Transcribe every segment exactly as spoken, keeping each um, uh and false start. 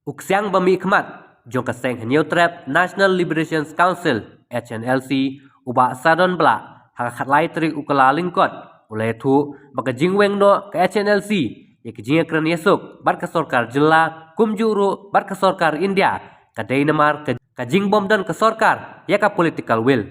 U ksiang ba mih khmat jong ka seng Hynñiewtrep National Liberation Council, H N L C, u Bah Sadon Blah, ha ka khatlai tarik u Kyllalyngkot, u la ïathuh ba ka jingweng noh ka H N L C ïa ka jingïakren ïasuk bad ka sorkar jylla, kumjuh ruh bad ka sorkar India, ka dei namar ka, ka jingbym don ka sorkar ïa ka political will.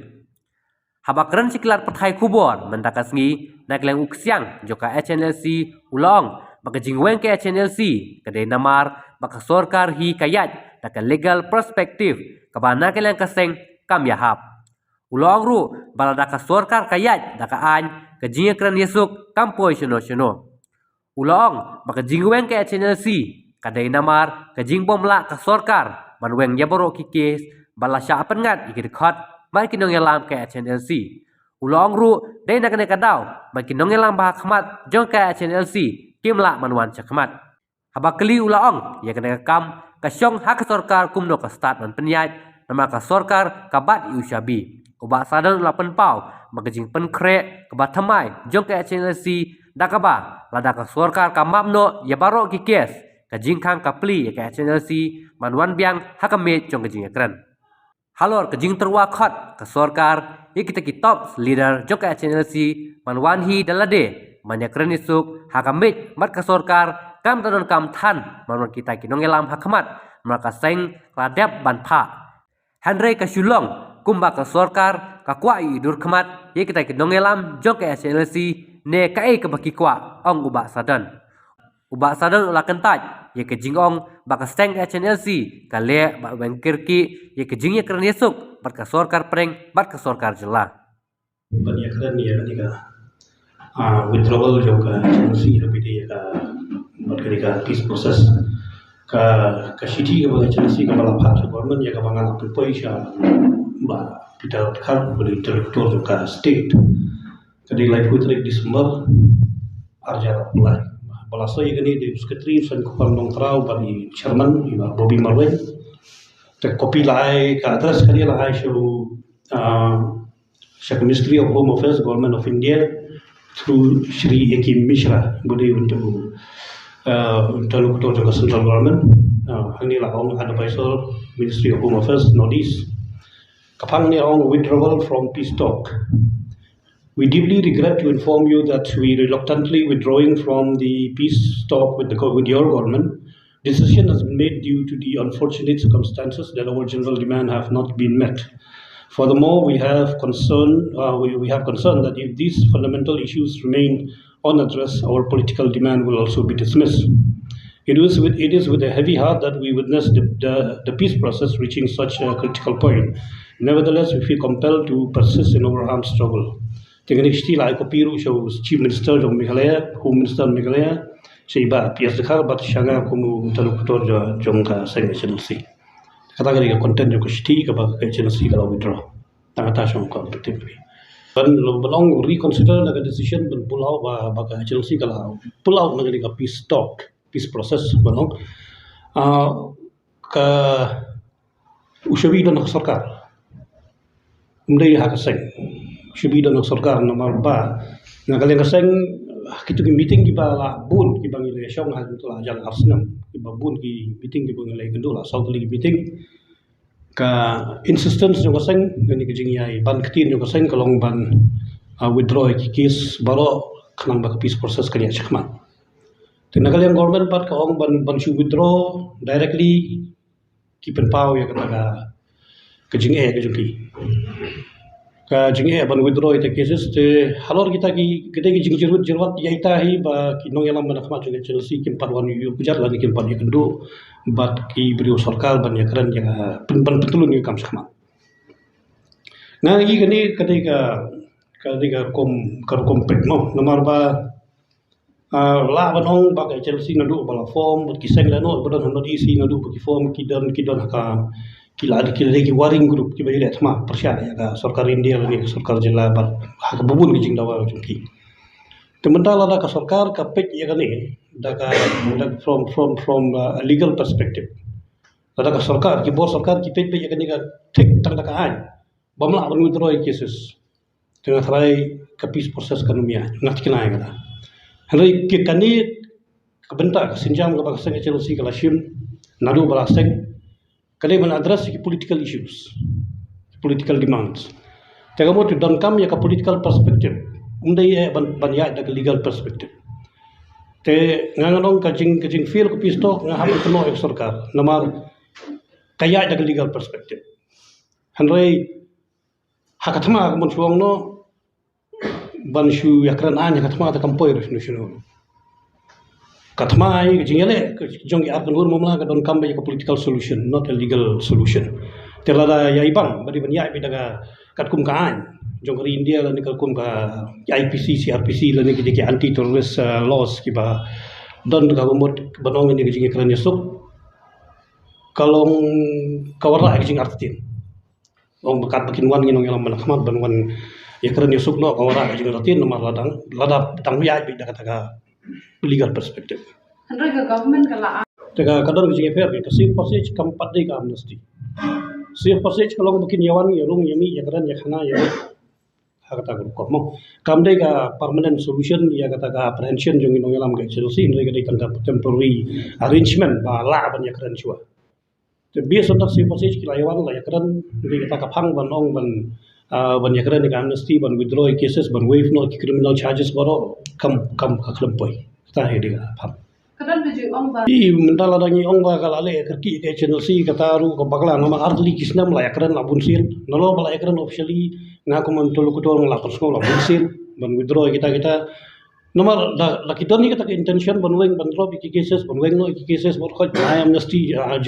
Haba kren sha ki lad pathai khubor mynta ka sngi, na ka liang u ksiang jong ka H N L C u la ong ba ka jingweng ka H N L C ka dei namar ba ka sorkar hi ka ïaid da ka legal perspective, kaba na ka liang ka seng kam ïahap. U la ong ruh ba lada ka sorkar ka ïaid da ka aiñ, ka jingïakren ïasuk kam poi shano shano. U la ong ba ka jingweng ka H N L C ka dei namar ka jingbym lah ka sorkar ban weng ïa baroh ki kes, ba la shah pynngat ïa ki dkhot bad ki nongïalam ka H N L C. U la ong ruh dei na kane ka daw ba ki nongïalam ba ha khmat jong ka H N L C kim lah ban wan sha khmat. Haba kylli u la ong ïa kane ka kam ka shong ha ka sorkar kumno ka stad ban pynïaid, namar ka sorkar ka bat ïa u shabi. U Bah Sadon u la pynpaw ba ka jingpynkhreh kaba thymmai jong ka H N L C da kaba lada ka sorkar ka map noh ïa baroh ki kes, ka jingkhang ka plie ïa ka H N L C ban wan biang ha ka miej jong ka jingïakren. Halor ka jingtyrwa khot ka sorkar ïa kita ki top leader jong ka H N L C ban wan hi da lade ban ïakren ïasuk ha ka miej bad ka sorkar, kam da donkam than ban wan kita ki nongïalam ha khmat, namar ka seng ka la dep ban phah. Hynrei ka shu long kumba ka sorkar ka kwah ïa u dur khmat ïa kita ki nongïalam jong ka H N L C, ne kaei kaba ki kwah, ong u Bah Sadon. U Bah Sadon u la kyntait ïa ka jingong ba ka seng H N L C ka leh bad weng kyrkieh ïa ka jingïakren ïasuk bad ka sorkar pdeng bad ka sorkar jylla. Ban ïakren ïa kane ka, ah, withdrawal jong ka H N L C, ha phi dei ïa ka, bad kane ka peace process. Ka, ka shithi kaba ka H N L C kaba la phah sha government, ïa kaba nga la pynpoi sha Bah Peter Dkhar, uba dei interlocutor jong ka state, ka dei laiphew tarik December ar hajar arphew lai. Ba la soi ïa kane da u secretary Sainkupang Nongthaw bad i chairman i Bah Bobby Marwein. Te copy la ai, ka address kane la ai sha u, ah, sha ka Ministry of Home Affairs, Government of India, through Shri A K Mishra, uba dei u inter-, uh, interlocutor jong ka central government. Uh, hangne la ong, advisor, Ministry of Home Affairs, Northeast. Ka phang ne ong withdrawal from peace talk. We deeply regret to inform you that we reluctantly withdrawing from the peace talk with the go-, with your government. Decision has been made due to the unfortunate circumstances that our general demand have not been met. Furthermore, we have concern, uh, we, we have concern that if these fundamental issues remain unaddressed, our political demand will also be dismissed. It is with, it is with a heavy heart that we witness the, the, the peace process reaching such a critical point. Nevertheless, we feel compelled to persist in our armed struggle. Te kane ka shithi la ai copy ruh sha u Chief Minister jong Meghalaya, Home Minister Meghalaya, sha i Bah P S Dkhar, bad sha nga kum u interlocutor jong, jong ka seng H N L C. Kata ka dei ka content jong ka shithi kaba ka H N L C ka la withdraw. Tang kata shong ka perspective. Ban, ban ong reconsider na ka decision ban pull out ba, ba ka H N L C ka la pull out na ka dei ka peace talk, peace process ban ong. Ah, ka u shabi don ha ka sorkar. Um dei ha ka seng. U shabi don ha ka sorkar namar ba na ka liang ka seng, ha kito ki meeting kiba la bun kiba ngi la shong ha kito la jal ar snem. Kiba bun ki meeting kiba ngi la ïakynduh, la saw tylli ki meeting. Ka insistence jong ka seng, kane ka jingïai ban ktien jong ka seng ka long ban, ah, withdraw ïa ki case baroh khnang ba ka peace process kan ïaid shakhmat. Te na ka liang government pat ka ong ban, ban shu withdraw directly, ki pynpaw ïa kata ka, ka jingeh ka jong ki. Ka jingeh ban withdraw ïa kita ki cases, te halor kita ki, kita ki jingjyrwit jyrwat ïa ita hi ba ki nongïalam ba na khmat jong ka H N L C kim pat wan ïuh kjat lane kim pat ïakynduh bad ki briew sorkar ban ïakren ïa ka pyn-, ban pyntlun ïa ka kam shakhmat. Nga i kane, kane ka, kane ka rukom, ka rukom peit mo, namar ba Ah, lah ban ong ba ka H N L C naduh ba la form, bad ki seng lano ba don ha North East naduh ba ki form, ki don, ki don ha ka, ki la, ki la ki warring group kiba ïaleh thma pyrshah ïa ka sorkar India lane ka sorkar jylla bad ha kaba bun ki jingdawa jong ki. Te mynta lada ka sorkar ka peit ïa kane da ka, da from, from, from, uh, a legal perspective. Lada ka sorkar, ki bor sorkar ki peit, peit ïa kane ka thik tang da ka aiñ. Bym lah ban withdraw ïa ki cases. Te nga tharai ka peace process kan ym ïaid, nga thikna ïa kata. Hynrei ki kane ka bynta ka sienjam kaba ka seng H N L C ka la shim, Naduh ba la seng, ka dei ban address ki political issues, political demands. Te ka mut donkam ïa ka political perspective, ym dei eh ban, ban ïaid da ka legal perspective. Te nga, nga ong ka jing, ka jingfile ka peace talk nga hap ban kynnoh ïa ka sorkar namar ka ïaid da ka legal perspective. Hynrei ha ka thma ka mon shuong noh ban shu ïakren aiñ ha ka thma te kam poi ruh shano shano. Ka thma ïa ka jingïaleh ka jong ki ar kynhun mamla ka donkam ba ïa ka political solution, not a legal solution. Te lada ïa i bang ba dei ban ïaid beit da ka katkum ka aiñ jong ka ri India lane katkum ka I P C, C R P C lane ki, ki anti terrorist, uh, laws kiba don ka mut ban ong ïa ka jingïakren ïasuk, ka long ka wanrah ïa ka jingartatien. Ong ba katba kin wan ngin ong ïalam ban khmat ban wan ïakren ïasuk noh ka wanrah ka jingartatien namar la dang, la dang ïaid beit da kata ka legal perspective. Hynrei ka government ka la, te ka, ka don ka jingïapher ka safe passage kam pat dei ka amnesty. Safe passage ka long ba kin ïawan ïarung ïamih ïakren ïakhana ïa ha kata ka rukom mo. Kam dei ka permanent solution ïa kata ka apprehension jong ngin ong ïalam ka H L C, hynrei ka dei tang ka temporary arrangement ba lah ban ïakren shuwa. Te based on that safe passage ki la ïawan la ïakren, hynrei kata ka phang ban ong ban, ah, ban ïakren ïa ka amnesty, ban withdraw ïa cases, ban waive noh ki criminal charges baroh kam, kam ka khlem poi. Kata hi dei ka phang. Ka don ka jingong ba, i, mynta lada ngi ong ba ka la leh kyrkieh ka H N L C, kata ruh ka bakla namar ar tylli ki snem la ïakren la bun sien. Nalor ba la ïakren officially nga kum interlocutor nga la pynsngew la bun sien ban withdraw ïa kita kita. Namar da, da ki don hi kata ka intention ban weng, ban drop ïa ki cases, ban weng noh ïa ki cases, ban khot ban ai amnesty, ah,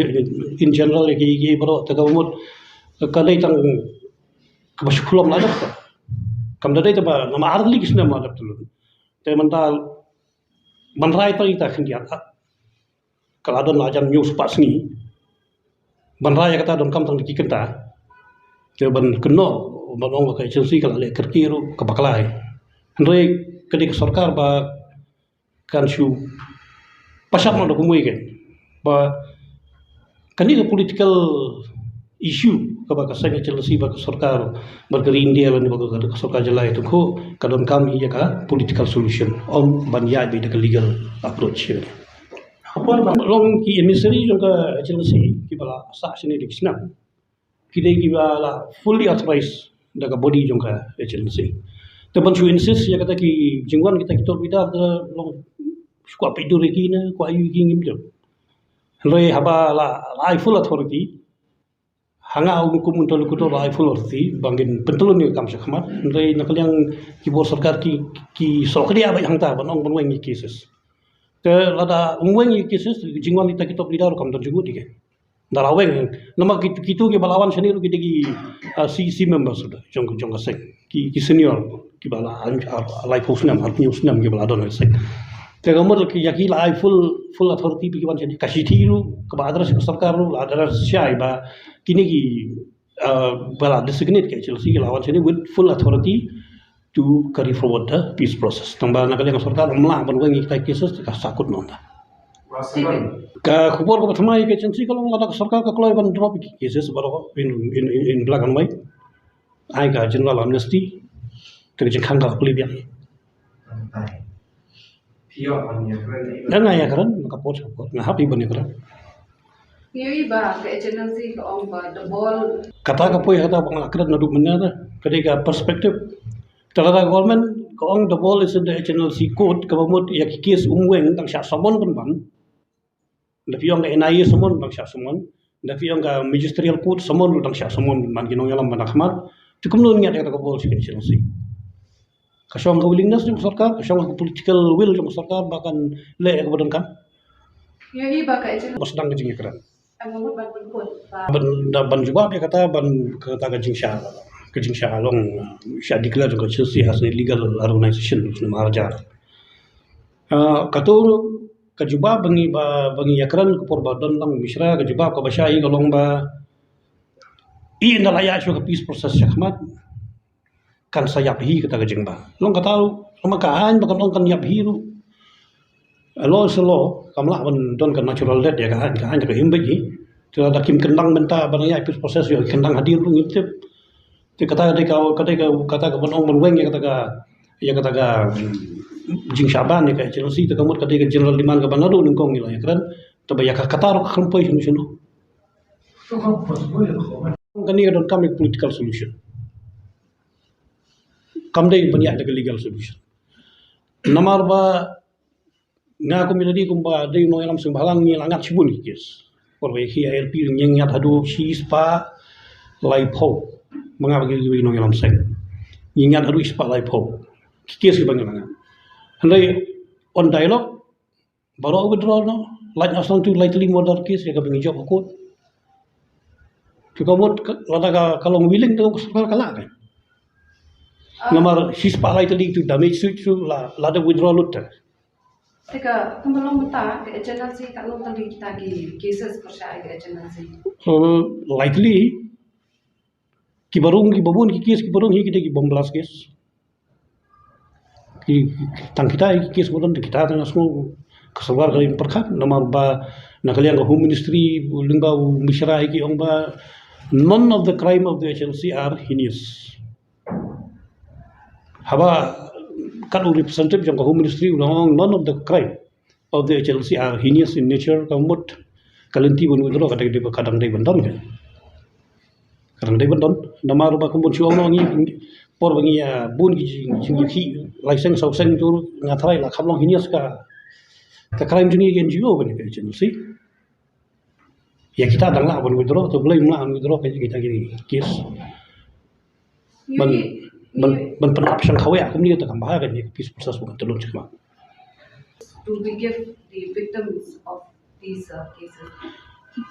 in general ïa ki, ïa ki baroh, te ka mut ka dei tang kaba shu khulom la dep. Kam da dei te ba namar ar tylli ki snem la dep te lun. Te mynta ban rai tang ita khyndiat, ah, ka la don la jan hynñiew spah sngi. Ban rai ïa kata donkam tang da ki kynta. Te ban kynnoh ban ong ba ka H N C ka la leh kyrkieh ruh ka bakla hi. Hynrei ka dei ka sorkar ba kan shu pashap noh da kumwei kein ba kane ka political issue kaba ka seng H L C bad ka sorkar bad ka ri India lane bad ka, ka sorkar jylla ïa tyngkhuh ka donkam hi ïa ka political solution, ym ban ïaid beit da ka legal approach. Long ki emissary jong ka H L C kiba la sah shane da ki snem ki dei kiba la fully authorized da ka body jong ka H L C. Te ban shu insist ïa kata ki jingwan kita ki top leader te long shu kwah peit dur ïa ki ne kwah ïa ki ngim tip. Hynrei haba la, la ai full authority, ha nga kum interlocutor la ai full authority ba ngin pyntylun ïa ka kam sha khmat. Hynrei na ka liang ki bor sorkar ki, ki shu kdiah beit hangta ban ong ban weng ïa ki cases. Te lada ym weng ïa ki cases, jingwan kita ki top leader kam don jingmut ïa ki. Da la weng namar ki, kitu kiba la wan shane ruh ki dei ki, ah, C E C members ruh jong, jong ka seng. Ki, ki senior kiba la, ah, laiphew snem, arphew snem kiba la don ha ka seng. Te ka mut ïa ki la ai full, full authority ba ki wan shane. Ka shithi ruh kaba address ka sorkar ruh la address shai ba kine ki, ah, ba la designate ka H L C ki la wan shane with full authority to carry forward the peace process. Tang ba na ka liang sorkar ym lah ban weng ïa kita ki cases te ka sahkut noh ta. Ka khubor kaba thymmai ïa ka H N C ka long lada ka sorkar ka kloi ban drop ïa ki cases baroh in, in, in, in black and white, ai ka general amnesty, te ka jingkhang ka la plie biang. Phi ïoh ban ïakren? Nga ïakren, nga ka pos ka pos, nga hap ïa ban ïakren. Ngi ïohi ba ka H N L C ka ong ba the ball. Kata ka poi kata ba nga la kren naduh mynne, ka dei ka perspective. Te lada government ka ong the ball is in the H N L C court, kaba mut ïa ki case ym weng, dang shah summon pynban. Da phi ong ka N I A summon, dang shah summon. Da phi ong ka magisterial court summon, dang shah summon pynban ki nongïalam ba na khmat. Te kumno ngi ïa kata ka ball sha ka H N L C? Ka shong ka willingness jong ka sorkar, ka shong ka political will jong ka sorkar ba kan leh ïa kaba donkam. Ïohi ba ka H N L C ba sdang ka jingïakren. Ban, da ban jubab ïa kata, ban, kata ka jingshah, ka jingshah long, shah declare jong ka H N L C as an illegal organization, snem ar hajar. Ah, kato ka jubab ba ngi, ba, ba ngi ïakren ka por ba don lang Mishra, ka jubab kaba shai ka long ba i ynda la ïa shuh ka peace process shakhmat kan sa ïap hi kata ka jingbam. Long kata ruh, long ka aiñ ba kan long kan ïap hi ruh. A law is a law, kam lah ban don ka natural death ïa ka aiñ, ka aiñ ka him beit hi. Te lada kim kyndang mynta ban ïa peace process ïa kyndang hadien ruh ngim tip. Te kata ka dei ka, ka dei ka, kata ka ban ong ban weng ïa kata ka, ïa kata ka, mm, jingshah ban ïa ka H N L C, te ka mut ka dei ka general demand kaba naduh nyngkong ngi la ïakren. Taba ïa ka kata ruh ka khlem poi shano shano. Kane ka donkam ïa ka political solution. Kam dei ban ïa da ka legal solution. Namar ba nga kum ïa dei kumba dei u nongïalam seng bhalang ngi la ngat shibun ki case. Por ba ïa ki I R P ngi ngat haduh shispah laiphew. Ba nga ba ki nongïalam seng ngi ngat haduh shispah laiphew ki case kiba ngi la ngat. Hynrei on dialogue baroh withdraw noh, lait noh shuh tu lai tylli murder case ïa kaba ngi jop ha court. Te ka mut lada ka long willing te ka sorkar ka lah ka. Namar shispah lai tylli tu damage suit tu la lada withdraw lut te. Te ka kumba long mynta ka H N L C ka long tang kita ki cases pyrshah ïa ka H N L C. Lai tylli kiba rung kiba bun ki case kiba rung hi kita ki bomb blast case. Ki tang kita ki case ba don kita tang sngew ka sorkar ka rim pyrkhat namar ba na ka liang ka Home Ministry lyngba u Mishra hi ki ong ba none of the crime of the H N L C are heinous. Haba kat u representative jong ka Home Ministry u ong none of the crime of the H N L C are heinous in nature ka mut ka lynti ban withdraw ka dang dei ka dang dei ban don ka. Ka dang dei ban don namar ba kum bun shu ong ngi por ba ngi bun ki jing ki lai seng saw seng tu nga tharai la kham long heinous ka ka crime jong ngi N G O ban ka H N L C. Ïa kita dang lah ban withdraw to blame lah ban withdraw ka kita ki case. Ban ban ban pynhap shang khawe kum ni ta kam ba ka ni peace process ban tulung chakma. Do we give the victims of these uh, cases?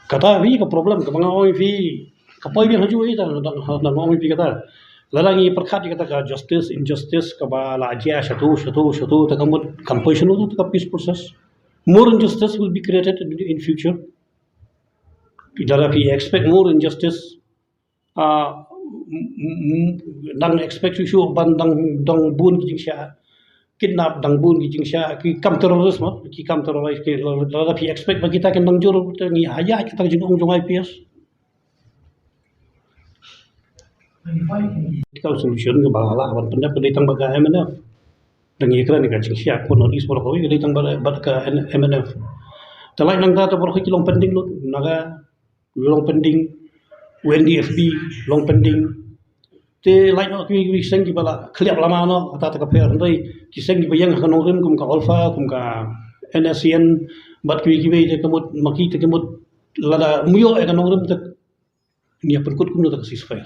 Kata ri ka problem ka bang oi fi ka poi biang haju ita dang dang oi fi kata. Lada ngi pyrkhat kata ka justice injustice ka ba la jia shatu shatu shatu ta ka mut kan poi shanu ta ka peace process. More injustice will be created in, in future. Lada fi expect more injustice ah, dang expect shu shu ban dang dang bun ki jingsha kidnap dang bun ki jingsha ki kam terrorist ma ki kam terrorist ki lada phi expect ba kita kin dang jur te ngi haya kita jingong jong I P S. Ka solution ka ba la ban pyndep ka dei tang ba ka M N F. Dang ngi kren ka jingsha ko North East ba ka dei tang ba ka M N F. Te lai nang ta ta ba ki long pending lut naga long pending, U N D F B long pending. Te lait noh kiwei kiwei seng kiba la khliap lama noh kata ta ka pher hynrei ki seng kiba ïeng ha ka nongrim kum ka Ulfa kum ka N S C N bad kiwei kiwei te ka mut ma ki te ka mut lada myo e ka nongrim te nia pynkut kum ta ka ceasefire.